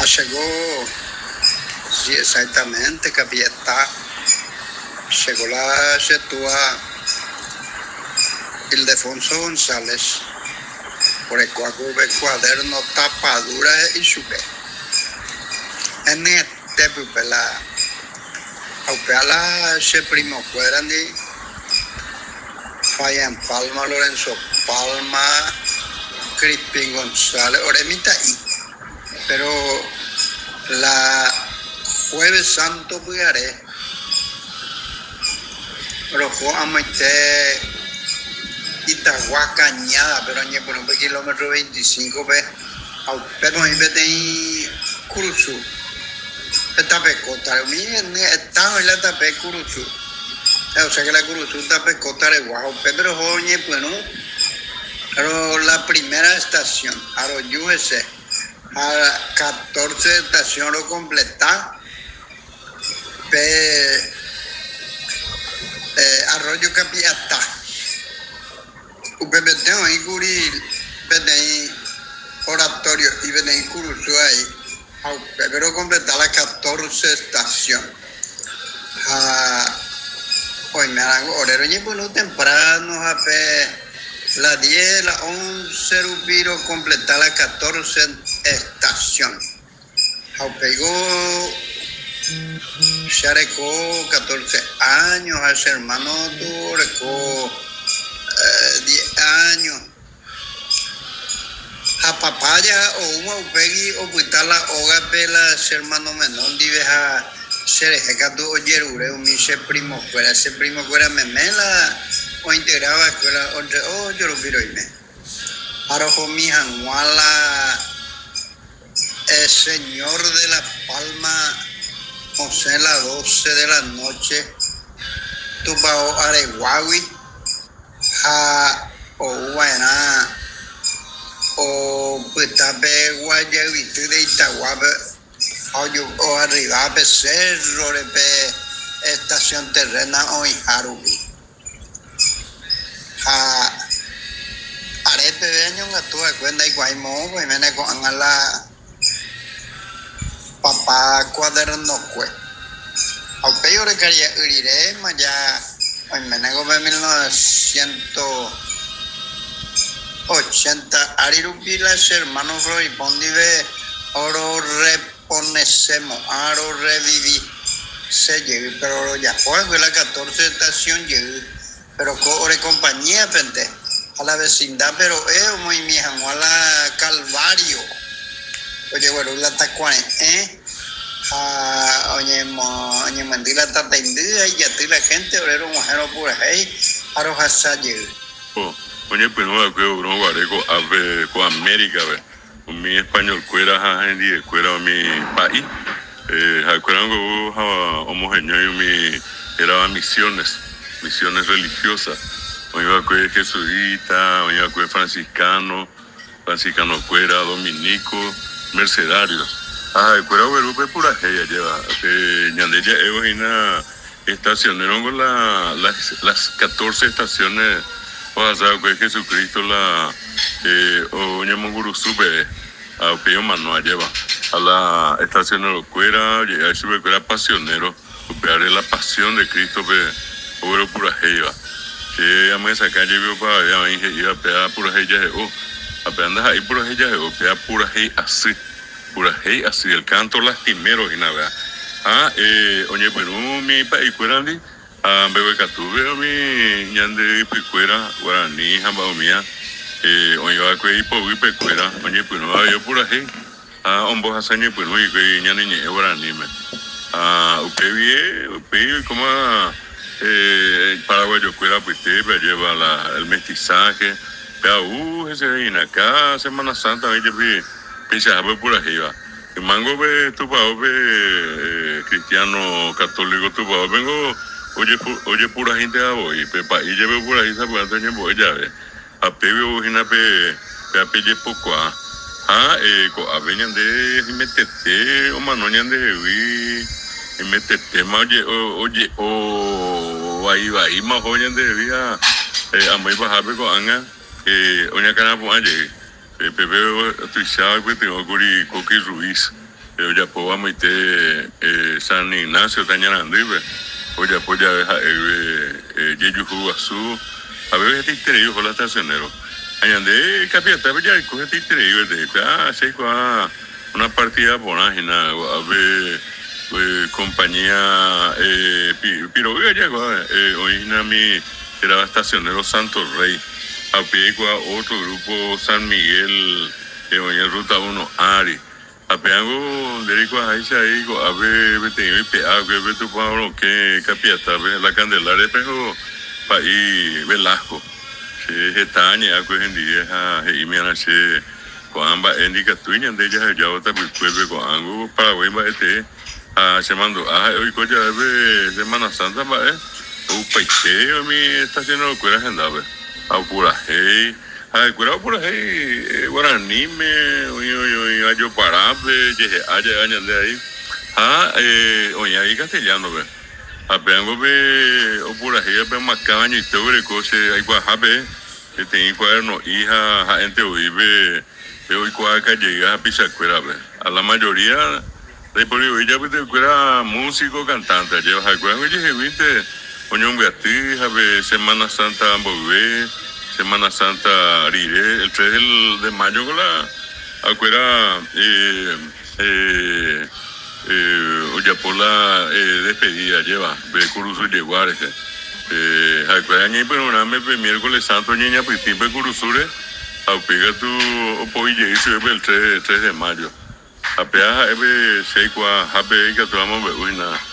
Llegó, sí, exactamente, Capiatá. Llegó la Chetua Ildefonso González. Orekóva cuaderno tapadura he'i chupe. Henyhẽte pype la ha upéva la che primokuérandi Fabián Palma, Lorenzo Palma, Crispín González, ore mitã'i. Pero la Jueves Santo pyhare roho amoite Itagua Cañada, pero oñepyrũ pe kilómetro 25-pe ha upépe oĩ peteĩ kurusu pe tape kótare. Umi heta oĩ la tape kurusu, o sea que la kurusu tape kótaregua ha upépe roho oñepyrũ la primera estación ha roju hese ha 14 estación rocompleta pe Arroyo Capiatá. Upepete oĩkuri peteĩ oratorio'i peteĩ kurusu ai ha upépe rocompleta la 14 estación. Ha oimérãngo ore roñepyrũ temprano ha pe la 10, la 11 rupi rocompleta la 14 estación. Ha upéigo che areko 14 años ha che hermano oreko 10 años. Ha papá ja oúma upégui opyta la ógape la che hermano menor ndive ha cherehe katu ojerure umi che primokuéra. Che primokuéra meme la ointegraba escuela entre ocho rupi roime. Ha rohomi hag̃ua la El Señor de la Palma osẽ la 12 de la noche tupao Areguágui ha ouva'erã opyta pe Guajayvity de Itaguápe ha oarriva pe cerro-re pe estación terrena oĩha rupi. Ha are peve añongatu va'ekue ndaikuaái moõpa oiméne ko'ág̃a la papa cuadernokue. Ha upéi orekaria'y riréma ja oiméneko pe 1980 ári rupi la che hermano Floripón ndive ororeponesemo'ã rorevivi. Se jey, pero rojapo va'ekue la 14 estación jey, pero ko ore compañía-pente ha la vecindad-pe ro'e omoĩmi hag̃ua la Calvario, ojegueru la takuare'ẽ ha oñemyendy la tataindy ha ijaty la gente ore rog̃uahẽ ropurahéi ha rohasa jey. Oñepyrũ va'ekue ourõ guare ko'ápe ko América-pe. Umi español-kuéra ha hendivekuéra umi pa'i, ha'ekuéra niko ou ha omoheñói umi hérava misiones, misiones religiosas, oĩ va'ekue jesuita, oĩ va'ekue franciscano, franciscano-kuéra, dominico, mercedarios. Ha ha'ekuéra ogueru pe purahéi ajéva, pe ñande ja'évo hína estacionero niko la las catorce estaciones ohasa va'ekue Jesucristo la oñemongurusu peve ha upéi omano ajéva. Ha la estacionero-kuéra oje'éva ichupekuéra pasionero, upévare la pasión de Cristo-pe ogueropurahéiva. Che amyesakã jepi opavave oĩ he'íva péva purahéi jahe'o, ha péva ndaha'éi purahéi jahe'o, péva purahéi asy. Purahéi asy, el canto lastimero hína péva. Ha oñepyrũ umi pa'ikuérandi ha mbeguekatúpe umi ñande ypykuéra, guarani ha mba'umía oĩ va'ekue ipoguýpekuéra oñepyrũ avei opurahéi ha ombohasa ñepyrũ hikuái ñane ñe'ẽ guaraníme. Ha upe guie upéi oikóma paraguayokuéra apytépe ajépa la el mestizaje, pe au heseve hína. Káda Semana Santa oĩ jepi peichahápe opurahéiva. Ymango pe tupaópe cristiano católico tupaópe niko ojepurahéinteva voi, pe pa'i jepe opurahéi sapy'ánte oñembo'e jave, ha pégui ou hína pe péva jepokuaa. Ha ko'ápe ñande imetete omano ñandehegui, imetetéma oje'o vai vaíma oho ñandehegui ha amo ipahápe ko'ág̃a oñakãrapu'ã jey. Pépe tuicha oipytyvõkuri Koki Ruiz. Ojapóva amoite San Ignacio Tañarandýpe, ojapo jave ha'égui jejuhu guasu, avei hetaiterei oho la estacionero. Ha ñande Capiatápe jareko hetaiterei gueteri, péa che aikuaa una partida porã hína ko'ápe compañía piro'y aja ko'ápe oĩ hína umi hérava Estacionero Santo Rey, ha upéi aikuaa otro grupo San Miguel oĩ Ruta uno ári. Ha péango nde reikuaaháicha avei ko'ápe peteĩ oipe'a va'ekue pe Tupão rokẽ Kapiatápe, La Candelaria peho pa'i Velasco. Che heta añe'ãkue hendive ha he'ímiarã che ko'ã mba'e ndikatúi ñande jahejávo tapykuépe ko'ág̃u Paraguái mba'e tee. Ha chemandu'a ha'e oiko jave pe Semana Santa mba'e oupaite umi estacionerokuéra hendápe ha opurahéi. Ha'ekuéra opurahéi guaraníme, oĩ oĩva joparápe, jehe'a ja'éva ñande ai, ha oĩ avei castellano-pe. Ha péango pe opurahéiva pe omakãva añoite oguereko che aikuaahápe peteĩ cuaderno'i ha ha'énte voi pe oikuaaka jeyva hapichakuérape. A la mayoría ndaipóri voi ijapytekuéra músico, cantante, ajéva ha'ekuéra ojeheguínte oñombyaty ha pe Semana Santa mboyve, Semana Santa rire, el 3 de mayo ko la ha'ekuéra ojapo la despedida ajéva pe kurusu jegua rehe. Ha'ekuéra ñaipyrũrãme pe miércoles santo oñeñapytĩ pe kurusúre ha upéi katu opoi jey chupe pe el 3 de mayo. Ha péva ha'e pe che aikuaahápe ikatu amombe'u hína.